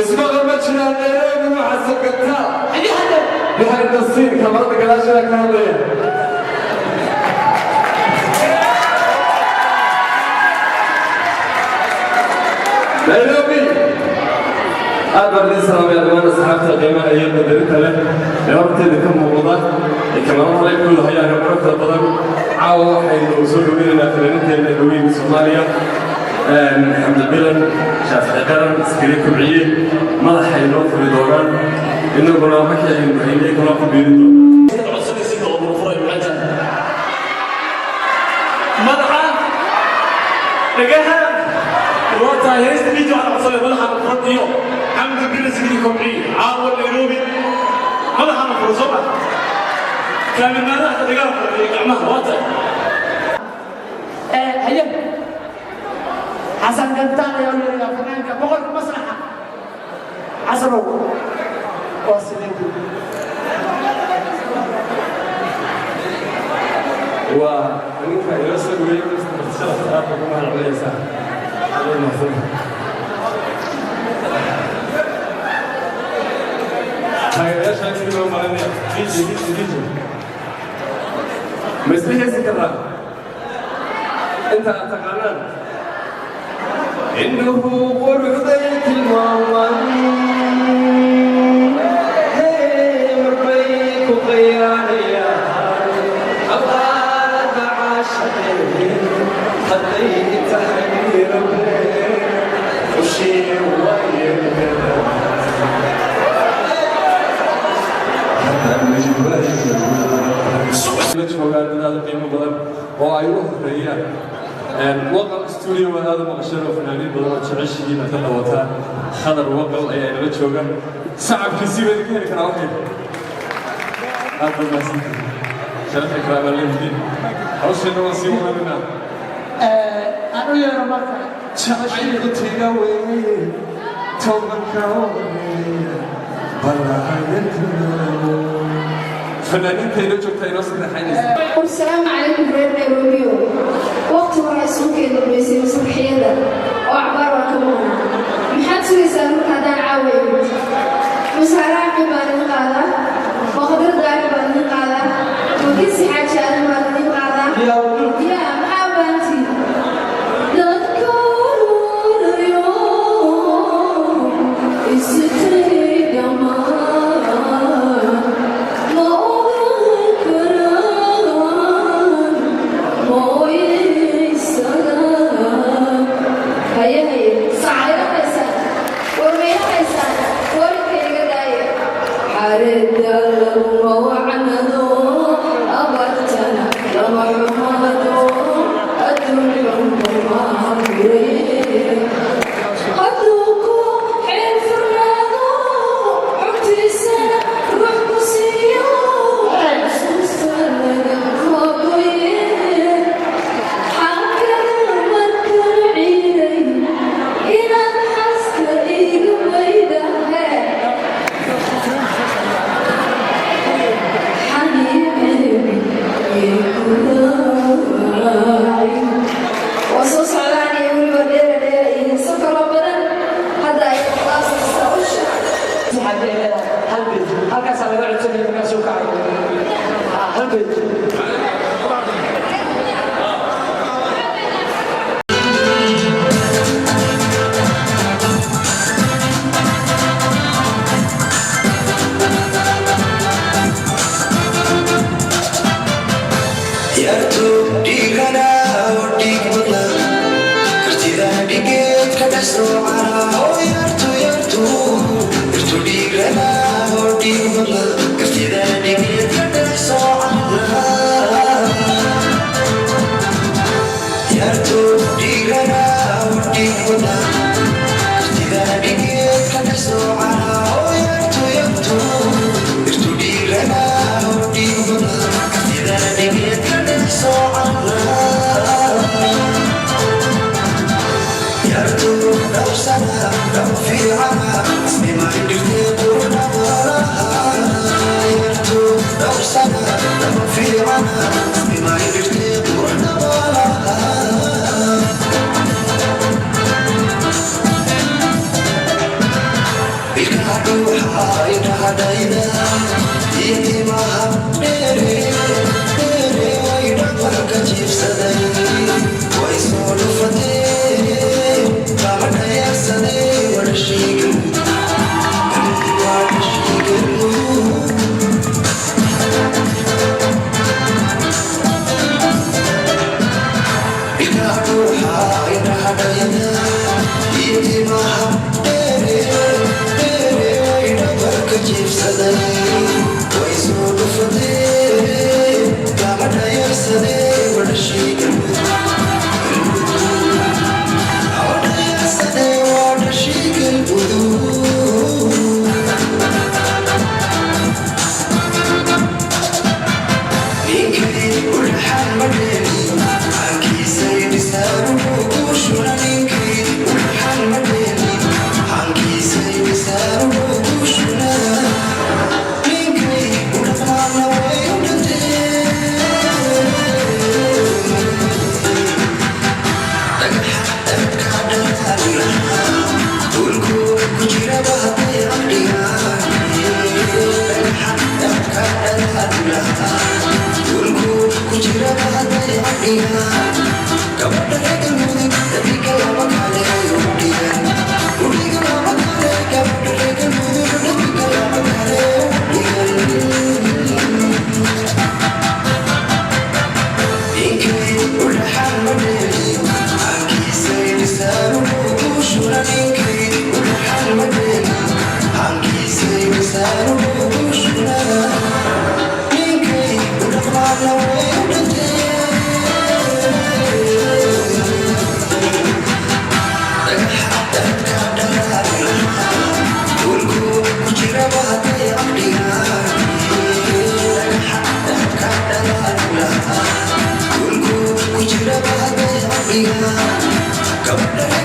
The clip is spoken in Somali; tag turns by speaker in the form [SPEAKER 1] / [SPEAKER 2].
[SPEAKER 1] Ismaqal ma jiraan. Nairobi waxaa sogataa behind the scene, kamarada gadaasheeda ka hadlaya. Nairobi, aad baan idin salaamaya dhammaan asxaabta qiimaha iyo qadarinta leh ee horteeda ka muuqda ee kamaradaha leybkooda hayaan ee quruxda badan. Caawa waxaynu soo dhaweynaynaa fanaaniinteena dhaweyn Soomaaliya, Xamdi Bilan, Shaafici Qaran, Askari Kubciye. Madaxa inoo furi doonaan, inaguna wixii aynu haynay kuna ku biirin doonaan.
[SPEAKER 2] Madaxa, dhagaha, waa tahay. Heesta DJ waxaan codsanay madaxana furan iyo Xamdi Bilan, Sigri Kobciye. Caawa Nairobi madaxana furan, soo ma kaamirmaanaha? Dhagaha furan iyo gacmaha, waa tahay.
[SPEAKER 3] Haye, Xasan Gantaal ayaa u yeerayaa, fanaanka boqorka masraxa. Xasanow, waa sidee?
[SPEAKER 1] Waa ninka ila soo dhaweeyey sharafta, aad ugu mahad celinaysaa. Aad u mahadsan taageerayaasha intii loo marinaya. DJ, DJ, DJ, ma isla heesi karraa inta aad taqaanaan? Indhuhu quruxday tilmaaman, marbay ku qiyaanayaan awqaadda caashaqeen. Hadday tahay rabeen ushii waayelkada la joogaan dad aad u qiimo badan oo ay u horeeyaan Waqal Studio. Waad aad u maqasheen oo fanaaniin badan oo jeceshihiin aad ka qabataan. Khadar Waqal ayaa inala jooga. Sacabkiisii baa idinka heli karaa. Waxay aad baad mahadsantihiin, sharaf ikraam aan leeyihiin. Hawsheena waan sii wadanina.
[SPEAKER 3] Aan u yeero marka.
[SPEAKER 1] Jacaylkutiga weeye tobanka horeeya balahayadao fanaaniinta inoo joogta inoo saddexaynaysa.
[SPEAKER 4] Asalaamu calaykum, reer Nairobiyo. Waqti hore isugu dambaysay masraxiyada oo cabaar waa ka maqnaa. Maxaad sugaysaa marka haddaan caawa imid? Musaaraaqi baan idin qaadaa, maqdir daari baan idin qaadaa, makisi xaaji aadan baan idin qaadaa. Yaa maxaa baantii dadka ururayo isitay dhammaan ma ogaan karaan mooyaysagaan. Haye haye, mayla war mayla haysaan? Warinka iga daaya. Xareedda laguma wacnado, abartana lama xumaado, adduun xunba hadduu ku xeel furnaado, xogtiisana ruux ku siiyo, xusuusta laga fogoye. Xankada markan ciiray inaad xaska iga maydhahe xaniiceeb waa soo socdaan iyo weliba dheera dheera iyo heeso kaloo badan. Hadda ay qaasaysaa usha.
[SPEAKER 3] Saxaabada ay leedahay hal beyt, halkaasaa laga codsanaya markaasuu kacay hal beyt.
[SPEAKER 5] Yartu dhiiganaa oo dhiig badla, kartida dhigeed ka dhasroocana oo yartu yartu yartu dhiiganaa oo dhiig badla, kartida dhigeed ka dhasroocana. Yartu dhiiganaa oo dhiig badla, kartida dhigeed ka dhasroocana oo yartu yartu yartu dhiiganaa oo dhiig badla, kartida dhigeed ka dhasroocana. Yartu dhowrsanaa. Come on.